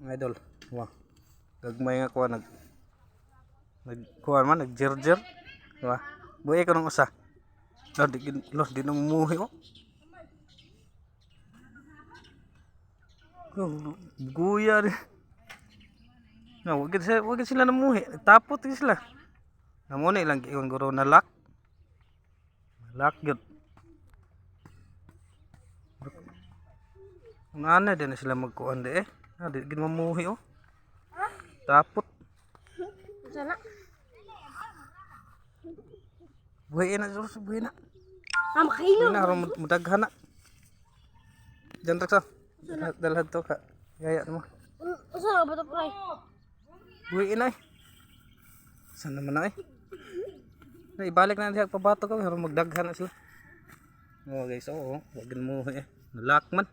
Mga idol. Wa. Gagmay nga kuha nag kuha man nagjerjer. Diba? Buhi ko ng usa. Lo di lo di na mumuhi oh. Guya rin. No, wag gid sila namuhi. Tapot gid sila. Namo na ilang giingon guro na lock. Lock gyud. Ang ana din na sila magkuan di eh. Ah, di gid mamuhi oh. Tapot. Sana. Buhi na sus, buhi na. Ah, makailo. Buhi na aron mudaghan na. Diyan taksa. Dalhad to ka. Gaya mo. Usa na ba to, pre? Buhi na eh. Saan naman na eh? Na, ibalik na diha pabato ka aron magdaghan na sila. Oh guys, oo, wag mo eh. Nalak man.